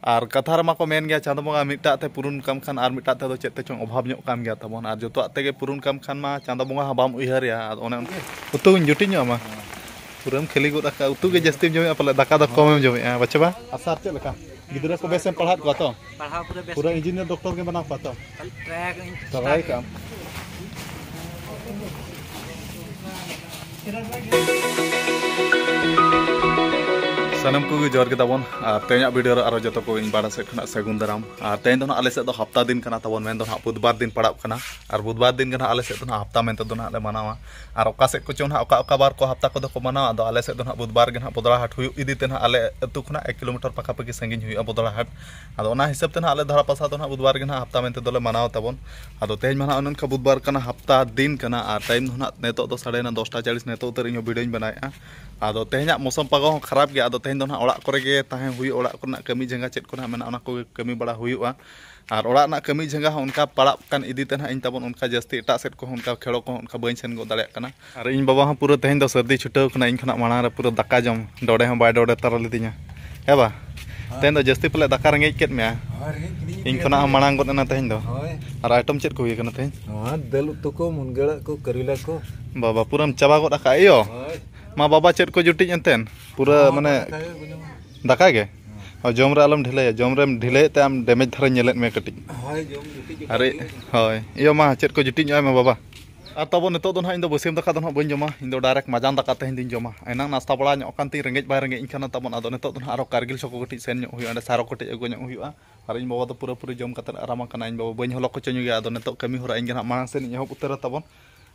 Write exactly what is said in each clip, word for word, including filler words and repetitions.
ᱟᱨ ᱠᱟᱛᱷᱟ ᱨᱮᱢᱟ ᱠᱚ ᱢᱮᱱ ᱜᱮᱭᱟ, ᱪᱟᱸᱫᱚ ᱵᱚᱸᱜᱟ ᱢᱤᱫᱴᱟᱜ ᱛᱮ ᱯᱩᱨᱩᱱ ᱠᱟᱢ ᱠᱷᱟᱱ ᱟᱨ ᱢᱤᱫᱴᱟᱜ ᱛᱮᱫᱚ ᱪᱮᱫ ᱛᱮᱪᱚᱝ ᱚᱵᱷᱟᱵᱽ ᱧᱚᱜ ᱠᱟᱢ ᱜᱮᱭᱟ ᱛᱟᱵᱚᱱ᱾ ᱟᱨ ᱡᱚᱛᱚᱣᱟᱜ ᱛᱮᱜᱮ ᱯᱩᱨᱩᱱ ᱠᱟᱢ ᱠᱷᱟᱱ ᱢᱟ ᱪᱟᱸᱫᱚ ᱵᱚᱸᱜᱟ ᱦᱚᱸ ᱵᱟᱢ ᱩᱭᱦᱟᱹᱨᱮᱭᱟ᱾ ᱟᱫᱚ ᱚᱱᱮ ᱚᱱᱠᱟ ᱩᱛᱩ ᱠᱚᱧ ᱡᱩᱴᱤᱡ ᱧᱚᱜ ᱟᱢᱟ, ᱯᱩᱨᱟᱹᱢ ᱠᱷᱟᱹᱞᱤ ᱜᱚᱫ ᱟᱠᱟᱫ᱾ ᱩᱛᱩ ᱜᱮ ᱡᱟᱹᱥᱛᱤᱢ ᱡᱚᱢᱮᱜᱼᱟ ᱯᱟᱞᱮ, ᱫᱟᱠᱟ ᱫᱚ ᱠᱚᱢᱮᱢ ᱡᱚᱢᱮᱜᱼᱟ, ᱵᱟᱪᱮ ᱵᱟ? ᱟᱨ ᱥᱟᱨ ᱪᱮᱫ ᱞᱮᱠᱟ? ᱜᱤᱫᱽᱨᱟᱹ ᱠᱚ ᱵᱮᱥᱮᱢ ᱯᱟᱲᱦᱟᱣᱮᱫ ᱠᱚᱣᱟ ᱛᱚ? ᱯᱟᱲᱦᱟᱣ ᱯᱩᱨᱟᱹ ᱵᱮᱥ ᱯᱩᱨᱟᱹ ᱜᱮ᱾ ᱤᱧᱡᱤᱱᱤᱭᱟᱨ ᱰᱚᱠᱴᱚᱨ ᱜᱮ ᱵᱮᱱᱟᱣ ᱠᱚᱣᱟ ᱛᱚ? ᱴᱨᱟᱭ ᱠᱟᱜ ᱟᱹᱧ, ᱴᱨᱟᱭ ᱪᱮᱥᱴᱟᱭ ᱠᱟᱜ ᱟᱹᱧ᱾ ᱥᱟᱱᱟᱢ ᱠᱚᱜᱮ ᱡᱚᱦᱟᱨ ᱜᱮ ᱛᱟᱵᱚᱱ, ᱟᱨ ᱛᱮᱦᱮᱧᱟᱜ ᱵᱷᱤᱰᱤᱭᱳ ᱨᱮ ᱟᱨᱚ ᱡᱚᱛᱚ ᱠᱚ ᱤᱧ ᱵᱟᱲᱟ ᱥᱮᱫ ᱠᱷᱚᱱᱟᱜ ᱥᱟᱹᱜᱩᱱ ᱫᱟᱨᱟᱢ᱾ ᱟᱨ ᱛᱮᱦᱮᱧ ᱫᱚ ᱱᱟᱦᱟᱜ ᱟᱞᱮ ᱥᱮᱫ ᱫᱚ ᱦᱟᱯᱛᱟ ᱫᱤᱱ ᱠᱟᱱᱟ ᱛᱟᱵᱚᱱ, ᱢᱮᱱ ᱫᱚ ᱱᱟᱦᱟᱜ ᱵᱩᱫᱷᱵᱟᱨ ᱫᱤᱱ ᱯᱟᱲᱟᱜ ᱠᱟᱱᱟ᱾ ᱟᱨ ᱵᱩᱫᱷᱵᱟᱨ ᱫᱤᱱ ᱜᱮ ᱱᱟᱦᱟᱜ ᱟᱞᱮ ᱥᱮᱫ ᱫᱚ ᱱᱟᱦᱟᱜ ᱦᱟᱯᱛᱟ ᱢᱮᱱᱛᱮ ᱫᱚ ᱱᱟᱦᱟᱜ ᱞᱮ ᱢᱟᱱᱟᱣᱟ᱾ ᱟᱨ ᱚᱠᱟ ᱥᱮᱫ ᱠᱚᱪᱚ ᱱᱟᱦᱟᱜ ᱚᱠᱟ ᱚᱠᱟ ᱵᱟᱨ ᱠᱚ ᱦᱟᱯᱛᱟ ᱠᱚᱫᱚ ᱠᱚ ᱢᱟᱱᱟᱣᱟ, ᱟᱫᱚ ᱟᱞᱮ ᱥᱮᱫ ᱫᱚ ᱱᱟᱦᱟᱜ ᱵᱩᱫᱷᱵᱟᱨ ᱜᱮ ᱱᱟᱦᱟᱜ ᱵᱚᱫᱲᱟ ᱦᱟᱴ ᱦᱩᱭᱩᱜ ᱤᱫᱤ ᱛᱮ ᱱᱟᱦᱟᱜ ᱟᱞᱮ ᱟᱹᱛᱩ ᱠᱷᱚᱱᱟᱜ ᱮᱠ ᱠᱤᱞᱳᱢᱤᱴᱟᱨ ᱯᱟᱠᱟ ᱯᱟᱠᱤ ᱥᱟᱺᱜᱤᱧ ᱦᱩᱭᱩᱜᱼᱟ ᱵᱚᱫᱲᱟ ᱦᱟᱴ᱾ ᱟᱫᱚ ᱚᱱᱟ ᱦᱤᱥᱟᱹᱵ ᱛᱮ ᱱᱟᱦᱟᱜ ᱟᱞᱮ ᱫᱷᱟᱨᱟ ᱯᱟᱥᱟ ᱫᱚ ᱱᱟᱦᱟᱜ ᱵᱩᱫᱷᱵᱟᱨ ᱜᱮ ᱱᱟᱦᱟᱜ ᱦᱟᱯᱛᱟ ᱢᱮᱱᱛᱮ ᱫᱚᱞᱮ ᱢᱟᱱᱟᱣ ᱛᱟᱵᱚᱱ᱾ ᱟᱫᱚ ᱛᱮᱦᱮᱧ ᱢᱟ ᱱᱟᱦᱟᱜ ᱚᱱᱮ ᱚᱱᱠᱟ ᱵᱩᱫᱷᱵᱟᱨ ᱠᱟᱱᱟ, ᱦᱟᱯᱛᱟ ᱫᱤᱱ ᱠᱟᱱᱟ, ᱟᱨ ᱴᱟᱭᱤᱢ ᱫᱚ ᱱᱟᱦᱟᱜ ᱱᱤᱛᱚᱜ ᱫᱚ ᱥᱟᱲᱮ ᱱᱚ, ᱫᱚᱥᱴᱟ ᱪᱟᱞᱤᱥ ᱱᱤᱛᱚᱜ ᱩᱛᱟᱹᱨ ᱤᱧ ᱦᱚᱸ ᱵᱷᱤᱰᱤᱭᱳᱧ ᱵᱮᱱᱟᱣᱮᱫᱼᱟ᱾ ᱟᱫᱚ ᱛᱮᱦᱮᱧᱟᱜ ᱢᱳᱥᱚᱢ ᱯᱟᱜᱟᱣ ᱦᱚᱸ ᱠᱷᱟᱨᱟᱯ ᱜᱮᱭᱟ, ᱟᱫᱚ ᱛᱮᱦᱮᱧ ᱫᱚ ᱱᱟᱦᱟᱜ ᱚᱲᱟᱜ ᱠᱚᱨᱮ ᱜᱮ ᱛᱟᱦᱮᱸ ᱦᱩᱭᱩᱜᱼᱟ, ᱚᱲᱟᱜ ᱠᱚᱨᱮᱱᱟᱜ ᱠᱟᱹᱢᱤ ᱡᱷᱟᱸᱜᱟ ᱪᱮᱫ ᱠᱚ ᱱᱟᱦᱟᱜ ᱢᱮᱱᱟᱜᱼᱟ, ᱚᱱᱟ ᱠᱚᱜᱮ ᱠᱟᱹᱢᱤ ᱵᱟᱲᱟ ᱦᱩᱭᱩᱜᱼᱟ᱾ ᱟᱨ ᱚᱲᱟᱜ ᱨᱮᱱᱟᱜ ᱠᱟᱹᱢᱤ ᱡᱷᱟᱸᱜᱟ ᱦᱚᱸ ᱚᱱᱠᱟ ᱯᱟᱲᱟᱜ ᱠᱟᱱ ᱤᱫᱤ ᱛᱮ ᱱᱟᱦᱟᱜ ᱤᱧ ᱛᱟᱵᱚᱱ ᱚᱱᱠᱟ ᱡᱟᱹᱥᱛᱤ ᱮᱴᱟᱜ ᱥᱮᱫ ᱠᱚᱦᱚᱸ ᱚᱱᱠᱟ ᱠᱷᱮᱲᱚ ᱠᱚᱦᱚᱸ ᱚᱱᱠᱟ ᱵᱟᱹᱧ ᱥᱮᱱ ᱜᱚᱫ ᱫᱟᱲᱮᱭᱟᱜ ᱠᱟᱱᱟ᱾ ᱟᱨ ᱤᱧ ᱵᱟᱵᱟ ᱦᱚᱸ ᱯᱩᱨᱟᱹ ᱛᱮᱦᱮᱧ ᱫᱚ ᱥᱟᱹᱨᱫᱤ ᱪᱷᱩᱴᱟᱹᱣ ᱠᱟᱱᱟ, ᱤᱧ ᱠᱷᱚᱱᱟᱜ ᱢᱟᱲᱟᱝ ᱨᱮ ᱯᱩᱨᱟᱹ ᱫᱟᱠᱟ ᱡᱚᱢ ᱰᱚᱰᱮ ᱦᱚᱸ ᱵᱟᱭ ᱰᱚᱰᱮ ᱛᱟᱨᱟ ᱞᱤᱫᱤᱧᱟ᱾ ᱦᱮᱸ ᱵᱟ? ᱦᱮᱸ᱾ ᱛᱮᱦᱮᱧ ᱫᱚ ᱡᱟᱹᱥᱛᱤ ᱯᱟᱞᱮ ᱫᱟᱠᱟ ᱨᱮᱸᱜᱮᱡ ᱠᱮᱫ ᱢᱮᱭᱟ? ᱦᱳᱭ, ᱨᱮᱸᱜᱮᱡ ᱠᱤᱫᱤᱧ ᱤᱧ ᱜᱮᱭᱟ᱾ ᱠᱷᱚᱱᱟᱜ ᱦᱚᱸ ᱢᱟᱲᱟᱝ ᱜᱚᱫ ᱮᱱᱟ ᱛᱮᱦᱮᱧ ᱫᱚ᱾ ᱦᱳᱭ᱾ ᱟᱨ ᱟᱭᱴᱮᱢ ᱪᱮᱫ ᱠᱚ ᱦᱩᱭ ᱟᱠᱟᱱᱟ ᱛᱮᱦᱮᱧ? ᱱᱚᱣᱟ ᱫᱟᱹᱞ ᱩᱛᱩ ᱠᱚ, ᱢᱩᱱᱜᱟᱹ ᱟᱲᱟᱜ ᱠᱚ, ᱠᱟᱹᱨᱤᱞᱟ ᱠᱚ᱾ ᱵᱟᱵᱟ, ᱯᱩᱨᱟᱹᱢ ᱪᱟᱵᱟ ᱜᱚᱫ ᱟᱠᱟᱫ ᱤᱭᱳ? ᱦᱳᱭ᱾ ᱢᱟ ᱵᱟᱵᱟ, ᱪᱮᱫ ᱠᱚ ᱡᱩᱴᱤᱡ ᱮᱱᱛᱮᱱ? ᱯᱩᱨᱟᱹ ᱦᱚᱸ, ᱢᱟᱱᱮ ᱫᱟᱠᱟ ᱜᱮ ᱵᱚᱱ ᱡᱚᱢᱟ᱾ ᱫᱟᱠᱟ ᱜᱮ? ᱦᱮᱸ᱾ ᱚ, ᱡᱚᱢ ᱨᱮ ᱟᱞᱚᱢ ᱰᱷᱤᱞᱟᱹᱭᱟ, ᱡᱚᱢ ᱨᱮᱢ ᱰᱷᱤᱞᱟᱹᱭᱮᱫ ᱛᱮ ᱟᱢ ᱰᱮᱢᱮᱡᱽ ᱫᱷᱟᱨᱟᱧ ᱧᱮᱞᱮᱫ ᱢᱮᱭᱟ ᱠᱟᱹᱴᱤᱡ᱾ ᱦᱳᱭ, ᱡᱚᱢ ᱡᱩᱴᱤᱡ ᱡᱩᱴᱤᱡ ᱟᱨᱮ, ᱜᱮ᱾ ᱦᱳᱭ᱾ ᱤᱭᱟᱹ ᱢᱟ, ᱪᱮᱫ ᱠᱚ ᱡᱩᱴᱤᱡ ᱧᱚᱜ ᱟᱭ ᱢᱮ ᱵᱟᱵᱟ᱾ ᱟᱨ ᱛᱟᱵᱚᱱ ᱱᱤᱛᱚᱜ ᱫᱚ ᱱᱟᱦᱟᱜ ᱤᱧ ᱫᱚ ᱵᱟᱹᱥᱭᱟᱹᱢ ᱫᱟᱠᱟ ᱫᱚ ᱱᱟᱦᱟᱜ ᱵᱟᱹᱧ ᱡᱚᱢᱟ, ᱤᱧ ᱫᱚ direct ᱢᱟᱡᱟᱱ ᱫᱟᱠᱟ ᱛᱮᱦᱮᱧ ᱫᱚᱧ ᱡᱚᱢᱟ᱾ ᱮᱱᱟᱝ ᱱᱟᱥᱛᱟ ᱵᱟᱲᱟ ᱧᱚᱜ ᱠᱟᱱ ᱛᱤᱧ, ᱨᱮᱸᱜᱮᱡ ᱵᱟᱭ ᱨᱮᱸᱜᱮᱡ ᱤᱧ ᱠᱟᱱᱟ ᱛᱟᱵᱚᱱ᱾ ᱟᱫᱚ ᱱᱤᱛᱚᱜ ᱫᱚ ᱱᱟᱦᱟᱜ ᱟᱨᱚ ᱠᱟᱨᱜᱤᱞ ᱪᱚᱠᱚ ᱠᱟᱹᱴᱤᱡ ᱥᱮᱱ ᱧᱚᱜ ᱦᱩᱭᱩᱜᱼᱟ, ᱚᱸᱰᱮ ᱥᱟᱨᱚ ᱠᱟᱹᱴᱤᱡ ᱟᱹᱜᱩ ᱧᱚᱜ ᱦᱩᱭᱩᱜᱼᱟ᱾ ᱟᱨ ᱤᱧ ᱵᱟᱵᱟ ᱫᱚ ᱯᱩᱨᱟᱹᱯᱩᱨᱤ ᱡᱚᱢ ᱠᱟᱛᱮᱫ ᱟᱨᱟᱢ ᱟᱠᱟᱱᱟ, ᱤᱧ ᱵᱟᱵᱟ ᱵᱟᱹᱧ ᱦᱚᱞᱚ ᱦᱚᱪᱚ ᱧᱚᱜᱮᱭᱟ᱾ ᱟᱫᱚ ᱱᱤᱛᱚᱜ ᱠᱟᱹᱢᱤ ᱦᱚᱨᱟ ᱤᱧ ᱜᱮ ᱱᱟᱦᱟᱜ ᱢᱟᱲᱟᱝ ᱥᱮᱫ ᱤᱧ ᱮᱦᱚᱵ ᱩᱛᱟᱹᱨᱟ ᱛᱟᱵᱚᱱ᱾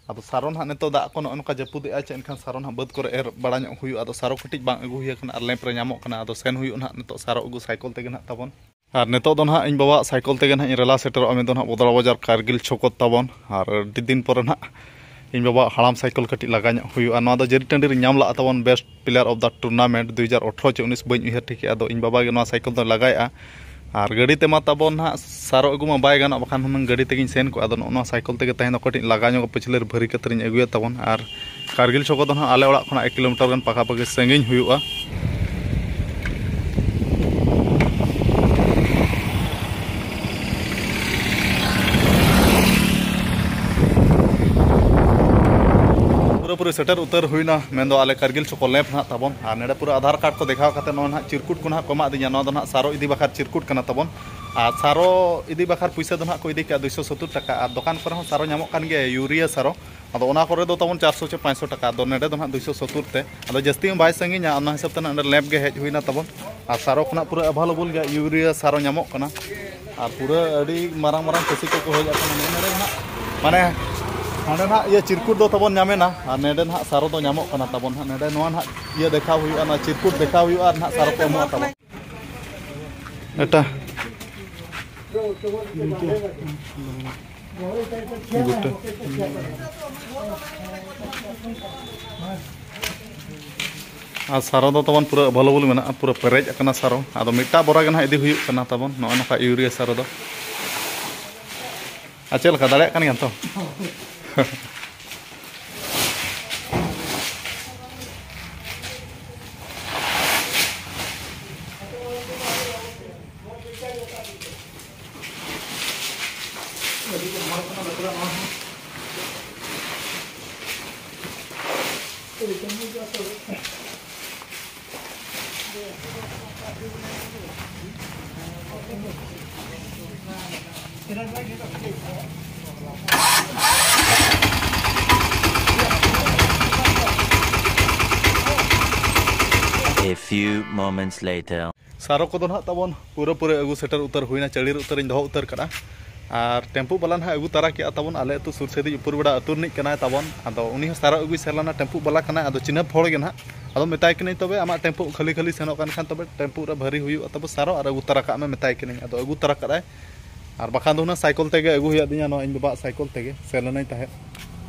ᱟᱫᱚ ᱥᱟᱨᱚ ᱱᱟᱦᱟᱜ ᱱᱤᱛᱚᱜ ᱫᱟᱜ ᱠᱚ ᱱᱚᱜᱼᱚ ᱱᱚᱝᱠᱟ ᱡᱟᱹᱯᱩᱫᱮᱜᱼᱟᱭ ᱪᱮ, ᱮᱱᱠᱷᱟᱱ ᱥᱟᱨᱚ ᱱᱟᱦᱟᱜ ᱵᱟᱹᱫᱽ ᱠᱚᱨᱮ ᱮᱨ ᱵᱟᱲᱟ ᱧᱚᱜ ᱦᱩᱭᱩᱜᱼᱟ᱾ ᱟᱫᱚ ᱥᱟᱨᱚ ᱠᱟᱹᱴᱤᱡ ᱵᱟᱝ ᱟᱹᱜᱩ ᱦᱩᱭ ᱟᱠᱟᱱᱟ, ᱟᱨ ᱞᱮᱢᱯ ᱨᱮ ᱧᱟᱢᱚᱜ ᱠᱟᱱᱟ᱾ ᱟᱫᱚ ᱥᱮᱱ ᱦᱩᱭᱩᱜᱼᱟ ᱱᱟᱦᱟᱜ ᱱᱤᱛᱚᱜ ᱥᱟᱨᱚ ᱟᱹᱜᱩ ᱥᱟᱭᱠᱚᱞ ᱛᱮᱜᱮ ᱱᱟᱦᱟᱜ ᱛᱟᱵᱚᱱ᱾ ᱟᱨ ᱱᱤᱛᱚᱜ ᱫᱚ ᱱᱟᱦᱟᱜ ᱤᱧ ᱵᱟᱵᱟᱣᱟᱜ ᱥᱟᱭᱠᱚᱞ ᱛᱮᱜᱮ ᱱᱟᱦᱟᱜ ᱤᱧ ᱨᱮᱞᱟ ᱥᱮᱴᱮᱨᱚᱜᱼᱟ, ᱢᱮᱱᱫᱚ ᱱᱟᱦᱟᱜ ᱵᱚᱫᱲᱟ ᱵᱟᱡᱟᱨ ᱠᱟᱨᱜᱤᱞ ᱪᱷᱚᱠᱚ ᱛᱟᱵᱚᱱ᱾ ᱟᱨ ᱟᱹᱰᱤ ᱫᱤᱱ ᱯᱚᱨᱮ ᱱᱟᱦᱟᱜ ᱤᱧ ᱵᱟᱵᱟᱣᱟᱜ ᱦᱟᱲᱟᱢ ᱥᱟᱭᱠᱚᱞ ᱠᱟᱹᱴᱤᱡ ᱞᱟᱜᱟ ᱧᱚᱜ ᱦᱩᱭᱩᱜᱼᱟ᱾ ᱱᱚᱣᱟ ᱫᱚ ᱡᱟᱹᱨᱤ ᱴᱟᱺᱰᱤ ᱨᱮᱧ ᱧᱟᱢ ᱞᱟᱜᱼᱟ ᱛᱟᱵᱚᱱ, best player of the tournament ᱫᱩ ᱦᱟᱡᱟᱨ ᱟᱴᱷᱨᱚ ᱪᱮ ᱩᱱᱤᱥ, ᱵᱟᱹᱧ ᱩᱭᱦᱟᱹᱨ ᱴᱷᱤᱠᱮᱜᱼᱟ᱾ ᱟᱫᱚ ᱤᱧ ᱵᱟᱵᱟ ᱜᱮ ᱱᱚᱣᱟ ᱥᱟᱭᱠᱚᱞ ᱫᱚᱭ ᱞᱟᱜᱟᱭᱮᱜᱼᱟ᱾ ᱟᱨ ᱜᱟᱹᱰᱤ ᱛᱮᱢᱟ ᱛᱟᱵᱚᱱ ᱱᱟᱦᱟᱜ ᱥᱟᱨᱚ ᱟᱹᱜᱩ ᱢᱟ ᱵᱟᱭ ᱜᱟᱱᱚᱜ, ᱵᱟᱠᱷᱟᱱ ᱦᱩᱱᱟᱹᱝ ᱜᱟᱹᱰᱤ ᱛᱮᱜᱮᱧ ᱥᱮᱱ ᱠᱚᱜᱼᱟ᱾ ᱟᱫᱚ ᱱᱚᱜᱼᱚ ᱱᱚᱣᱟ ᱥᱟᱭᱠᱚᱞ ᱛᱮᱜᱮ ᱛᱮᱦᱮᱧ ᱫᱚ ᱠᱟᱹᱴᱤᱡ ᱞᱟᱜᱟ ᱧᱚᱜ ᱯᱟᱹᱪᱷᱞᱟᱹ ᱨᱮ ᱵᱷᱟᱹᱨᱤ ᱠᱟᱛᱮᱫ ᱤᱧ ᱟᱹᱜᱩᱭᱟ ᱛᱟᱵᱚᱱ᱾ ᱟᱨ ᱠᱟᱨᱜᱤᱞ ᱪᱷᱚᱠᱚ ᱫᱚ ᱱᱟᱦᱟᱜ ᱟᱞᱮ ᱚᱲᱟᱜ ᱠᱷᱚᱱᱟᱜ ᱮᱠ ᱠᱤᱞᱳᱢᱤᱴᱟᱨ ᱜᱟᱱ ᱯᱟᱠᱟ ᱯᱟᱠᱤ ᱥᱟᱺᱜᱤᱧ ᱦᱩᱭᱩᱜᱼᱟ᱾ ᱯᱩᱨᱟᱹ ᱥᱮᱴᱮᱨ ᱩᱛᱟᱹᱨ ᱦᱩᱭᱱᱟ, ᱢᱮᱱᱫᱚ ᱟᱞᱮ ᱠᱟᱨᱜᱤᱞ ᱪᱚᱠᱚ ᱞᱮᱢᱯ ᱱᱟᱦᱟᱜ ᱛᱟᱵᱚᱱ᱾ ᱟᱨ ᱱᱚᱰᱮ ᱯᱩᱨᱟᱹ ᱟᱫᱷᱟᱨ ᱠᱟᱨᱰ ᱠᱚ ᱫᱮᱠᱷᱟᱣ ᱠᱟᱛᱮ ᱱᱚᱣᱟ ᱱᱟᱦᱟᱜ ᱪᱤᱨᱠᱩᱴ ᱠᱚ ᱱᱟᱦᱟᱜ ᱠᱚ ᱮᱢᱟᱫᱤᱧᱟ᱾ ᱱᱚᱣᱟ ᱫᱚ ᱱᱟᱦᱟᱜ ᱥᱟᱨᱚ ᱤᱫᱤ ᱵᱟᱠᱷᱨᱟ ᱪᱤᱨᱠᱩᱴ ᱠᱟᱱᱟ ᱛᱟᱵᱚᱱ᱾ ᱟᱨ ᱥᱟᱨᱚ ᱤᱫᱤ ᱵᱟᱠᱷᱨᱟ ᱯᱩᱭᱥᱟᱹ ᱫᱚ ᱱᱟᱦᱟᱜ ᱠᱚ ᱤᱫᱤ ᱠᱮᱜᱼᱟ ᱫᱩᱭᱥᱚ ᱥᱚᱛᱛᱚᱨ ᱴᱟᱠᱟ᱾ ᱟᱨ ᱫᱚᱠᱟᱱ ᱠᱚᱨᱮ ᱦᱚᱸ ᱥᱟᱨᱚ ᱧᱟᱢᱚᱜ ᱠᱟᱱ ᱜᱮᱭᱟ, ᱤᱭᱩᱨᱤᱭᱟ ᱥᱟᱨᱚ᱾ ᱟᱫᱚ ᱚᱱᱟ ᱠᱚᱨᱮ ᱫᱚ ᱛᱟᱵᱚᱱ ᱪᱟᱨᱥᱚ ᱪᱮ ᱯᱟᱸᱪᱥᱚ ᱴᱟᱠᱟ᱾ ᱟᱫᱚ ᱱᱚᱰᱮ ᱫᱚ ᱱᱟᱦᱟᱜ ᱫᱩᱭᱥᱚ ᱥᱚᱛᱛᱚᱨ ᱛᱮ, ᱟᱫᱚ ᱡᱟᱹᱥᱛᱤ ᱦᱚᱸ ᱵᱟᱭ ᱥᱟᱺᱜᱤᱧᱟ᱾ ᱚᱱᱟ ᱦᱤᱥᱟᱹᱵ ᱛᱮ ᱱᱟᱦᱟᱜ ᱱᱚᱰᱮ ᱞᱮᱢᱯ ᱜᱮ ᱦᱮᱡ ᱦᱩᱭᱱᱟ ᱛᱟᱵᱚᱱ᱾ ᱟᱨ ᱥᱟᱨᱚ ᱠᱷᱚᱱᱟᱜ ᱯᱩᱨᱟᱹ ᱮᱵᱷᱮᱞᱮᱵᱚᱞ ᱜᱮᱭᱟ, ᱤᱭᱩᱨᱤᱭᱟ ᱥᱟᱨᱚ ᱧᱟᱢᱚᱜ ᱠᱟᱱᱟ᱾ ᱟᱨ ᱯᱩᱨᱟᱹ ᱟᱹᱰᱤ ᱢᱟᱨᱟᱝ ᱢᱟᱨᱟᱝ ᱪᱟᱹᱥᱤ ᱠᱚᱠᱚ ᱦᱮᱡ ᱟᱠᱟᱱᱟ ᱱᱤᱭᱟᱹ ᱱᱚᱰᱮ ᱱᱟᱦᱟᱜ, ᱢᱟᱱᱮ ᱦᱟᱸᱰᱮ ᱱᱟᱦᱟᱜ ᱤᱭᱟᱹ ᱪᱤᱨᱠᱩᱴ ᱫᱚ ᱛᱟᱵᱚᱱ ᱧᱟᱢᱮᱱᱟ, ᱟᱨ ᱱᱚᱰᱮ ᱱᱟᱦᱟᱜ ᱥᱟᱨᱚ ᱫᱚ ᱧᱟᱢᱚᱜ ᱠᱟᱱᱟ ᱛᱟᱵᱚᱱ ᱦᱟᱸᱜ᱾ ᱱᱚᱰᱮ ᱱᱚᱣᱟ ᱱᱟᱦᱟᱜ ᱤᱭᱟᱹ ᱫᱮᱠᱷᱟᱣ ᱦᱩᱭᱩᱜᱼᱟ, ᱱᱟᱦᱟᱜ ᱪᱤᱨᱠᱩᱴ ᱫᱮᱠᱷᱟᱣ ᱦᱩᱭᱩᱜᱼᱟ, ᱟᱨ ᱱᱟᱦᱟᱜ ᱥᱟᱨᱚ ᱠᱚ ᱮᱢᱚᱜᱼᱟ ᱛᱟᱵᱚᱱ᱾ ᱮᱴᱟ᱾ ᱜᱚᱴᱟ᱾ ᱟᱨ ᱥᱟᱨᱚ ᱫᱚ ᱛᱟᱵᱚᱱ ᱯᱩᱨᱟᱹ ᱮᱵᱷᱮᱞᱮᱵᱚᱞ ᱢᱮᱱᱟᱜᱼᱟ, ᱯᱩᱨᱟᱹ ᱯᱮᱨᱮᱡ ᱟᱠᱟᱱᱟ ᱥᱟᱨᱚ᱾ ᱟᱫᱚ ᱢᱤᱫᱴᱟᱝ ᱵᱚᱨᱟ ᱜᱮ ᱱᱟᱦᱟᱜ ᱤᱫᱤ ᱦᱩᱭᱩᱜ ᱠᱟᱱᱟ ᱛᱟᱵᱚᱱ, ᱱᱚᱜᱼᱚ ᱱᱚᱝᱠᱟ ᱤᱭᱩᱨᱤᱭᱟ ᱥᱟᱨᱚ ᱫᱚ᱾ ᱟᱨ ᱪᱮᱫ ᱞᱮᱠᱟ, ᱫᱟᱲᱮᱭᱟᱜ ᱠᱟᱱ ᱜᱮᱭᱟᱢ ᱛᱚ? A few moments later. ᱥᱟᱨᱚ ᱠᱚᱫᱚ ᱱᱟᱦᱟᱜ ᱛᱟᱵᱚᱱ ᱯᱩᱨᱟᱹ ᱯᱩᱨᱟᱹ ᱟᱹᱜᱩ ᱥᱮᱴᱮᱨ ᱩᱛᱟᱹᱨ ᱦᱩᱭᱱᱟ, ᱪᱟᱹᱲᱤᱨ ᱩᱛᱟᱹᱨᱤᱧ ᱫᱚᱦᱚ ᱩᱛᱟᱹᱨ ᱠᱟᱫᱟ᱾ ᱟᱨ ᱴᱮᱢᱯᱩ ᱵᱟᱞᱟ ᱱᱟᱦᱟᱜ ᱟᱹᱜᱩ ᱛᱟᱨᱟ ᱠᱮᱜᱼᱟ ᱛᱟᱵᱚᱱ, ᱟᱞᱮ ᱟᱹᱛᱩ ᱥᱩᱨ ᱥᱮᱫᱤᱡ ᱩᱯᱩᱨ ᱵᱮᱲᱟ ᱟᱹᱛᱩ ᱨᱤᱱᱤᱡ ᱠᱟᱱᱟᱭ ᱛᱟᱵᱚᱱ᱾ ᱟᱫᱚ ᱩᱱᱤ ᱦᱚᱸ ᱥᱟᱨᱚ ᱟᱹᱜᱩᱭ ᱥᱮᱱ ᱞᱮᱱᱟ, ᱴᱮᱢᱯᱩ ᱵᱟᱞᱟ ᱠᱟᱱᱟᱭ᱾ ᱟᱫᱚ ᱪᱤᱱᱦᱟᱹᱯ ᱦᱚᱲ ᱜᱮ ᱱᱟᱦᱟᱜ᱾ ᱟᱫᱚ ᱢᱮᱛᱟᱭ ᱠᱟᱹᱱᱟᱹᱧ, ᱛᱚᱵᱮ ᱟᱢᱟᱜ ᱴᱮᱢᱯᱩ ᱠᱷᱟᱹᱞᱤ ᱠᱷᱟᱹᱞᱤ ᱥᱮᱱᱚᱜ ᱠᱟᱱ ᱠᱷᱟᱱ ᱛᱚᱵᱮ ᱴᱮᱢᱯᱩ ᱨᱮ ᱵᱷᱟᱹᱨᱤ ᱦᱩᱭᱩᱜᱼᱟ ᱛᱟᱵᱚ ᱥᱟᱨᱚ, ᱟᱨ ᱟᱹᱜᱩ ᱛᱟᱨᱟ ᱠᱟᱜ ᱢᱮ ᱢᱮᱛᱟᱭ ᱠᱟᱹᱱᱟᱹᱧ᱾ ᱟᱫᱚ ᱟᱹᱜᱩ ᱛᱟᱨᱟ ᱠᱟᱫᱟᱭ᱾ ᱟᱨ ᱵᱟᱠᱷᱟᱱ ᱫᱚ ᱦᱩᱱᱟᱹᱝ ᱥᱟᱭᱠᱮᱞ ᱛᱮᱜᱮ ᱟᱹᱜᱩ ᱦᱩᱭᱩᱜ ᱛᱤᱧᱟ, ᱱᱚᱣᱟ ᱤᱧ ᱵᱟᱵᱟᱣᱟᱜ ᱥᱟᱭᱠᱮᱞ ᱛᱮᱜᱮ ᱥᱮᱱ ᱞᱮᱱᱟᱹᱧ ᱛᱟᱦᱮᱸᱫ᱾